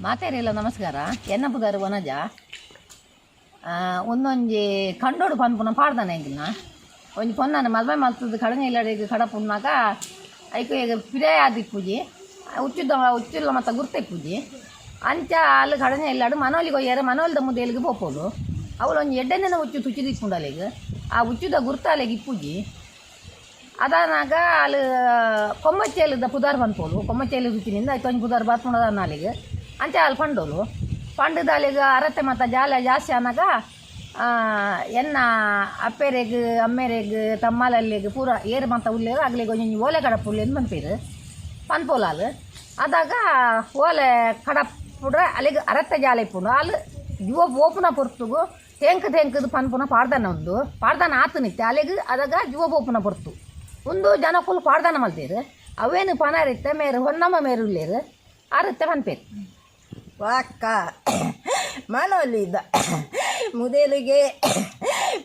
ಮಾತೆರೆಲ್ಲ ನಮಸ್ಕಾರ. ಎನ್ನ ಪುದರ್ ವನಜ. ಒಂದೊಂಜಿ ಕಂಡೋಡು ಪನ್ಪುನ ಪಾಡ್ದನ ಎಂಕಿಲ್ನ. ಒಂಜಿ ಪೊನ್ನನ ಮದ್ಮೆ ಮಲ್ತದ ಕಡಂಗ ಇಲ್ಲಡೆಗ್ ಕಡಪುನ್ನಾಗ ಐಕ್ ಈಗ ಪಿರಯ ಆದಿಪ್ಪುಜಿ, ಉಚ್ಚುದ ಉಚ್ಚುಲ್ಲ ಮತ್ತ ಗುರ್ತ ಇಪ್ಪುಜಿ. ಅಂಚ ಅಲ್ ಕಡಂಗ ಇಲ್ಲಡ್ ಮನೋಲಿ ಕೊಯ್ಯರ ಮನೋಲಿದ ಮುದೇಲಿಗೆ ಪೋಪೋಲು. ಅವಳು ಒಂಜಿ ಎಡ್ಡೆಂದಿನ ಉಚ್ಚು ತುಚ್ಚಿದ ಇಪ್ಪುಂಡು ಅಲೆಗ್. ಆ ಉಚ್ಚುದ ಗುರ್ತ ಅಲೆಗ್ ಇಪ್ಪುಜಿ. ಅದಾನಾಗ ಅಲ್ ಕೊಮ್ಮಚ್ಚೇಲದ ಪುದಾರ್ ಪನ್ಪೋಲು. ಕೊಮ್ಮಚ್ಚೇಲು ತುಚ್ಚಿನಿಂದ ಐತ ಒಂಜಿ ಪುದಾರ್ ಬರ್ಪುಂಡದ ಅಲೆಗ್. ಅಂಚ ಅಲ್ ಪಂಡೋಲು. ಪಂಡದ ಅಲೆಗ್ ಅರತೆ ಮತ್ತ ಜಾಲ ಜಾಸ್ತಿ ಆನಾಗ ಎನ್ನ ಅಪ್ಪೆರೆಗ್, ಅಮ್ಮೆರೆಗ್, ತಮ್ಮಲಲ್ಲಿಗ್ ಪೂರ ಏರು ಮಂತ ಉಲ್ಲೇರು ಅಗ್ಲಿಗ್ ಒಂಜೊಂಜಿ ಓಲೆ ಕಡಪುಡ್ಲೆಂದ್ ಪನ್ಪೆರ್. ಪನ್ಪೋಲು ಆಲ್. ಅದಾಗ ಓಲೆ ಕಡಪುಡ್ರೆ ಅಲೆಗ್ ಅರತ್ತೆ ಜಾಲ ಇಪ್ಪುಂಡು. ಅಲ್ ಜುವ ಪೋಪುನ ಪೊರ್ತುಗು ತೇಂಕ್ ತೇಂಕುದು ಪನ್ಪುನ ಪಾಡ್ದನ ಉಂದು. ಪಾಡ್ದನ ಆತುನಿತ್ತೆ ಅಲೆಗ್ ಅದಗ ಜುವ ಪೋಪುನ ಪೊರ್ತು. ಉಂದು ಜನಕುಲು ಪಾಡ್ದನ ಮಲ್ತೆರ್. ಅವೇನು ಪನರಿತ್ತೆ ಮೇರು ಹೊನ್ನಮ್ಮ ಮೇರು ಉಲ್ಲೇರು ಆರಿತ್ತೆ ಪನ್ಪೆರ್. ವಾಕ್ಕ ಮನೊಲಿದ ಮುದೆಲಿಗೆ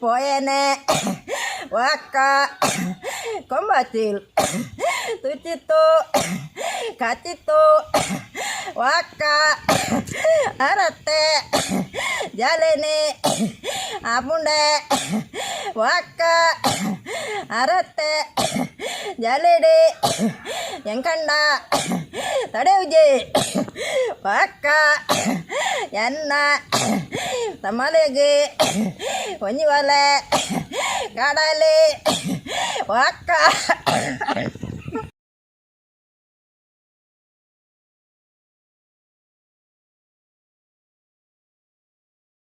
ಪೋಯನೆ, ವಾಕ್ಕ ಕೊಂಬಚಿಲ್ ತುಚಿತ್ತು ಕಚಿತ್ತು, ವಾಕ್ಕ ಅರತ್ತೆ ಜಲೆನೆ ಆಪುಂಡೆ, ವಾಕ್ಕ ಅರತ್ತೆ ಜಲೆಡೆ ಎಂಕಂಡ ತಡೆವುಜೆ, ವಾಕ್ಕ ಎನ್ನ ತಮ್ಮಲೆಗ್ ಒಂಜಿ ಒಲೆ ಕಡಲೆ, ವಾಕ್ಕ.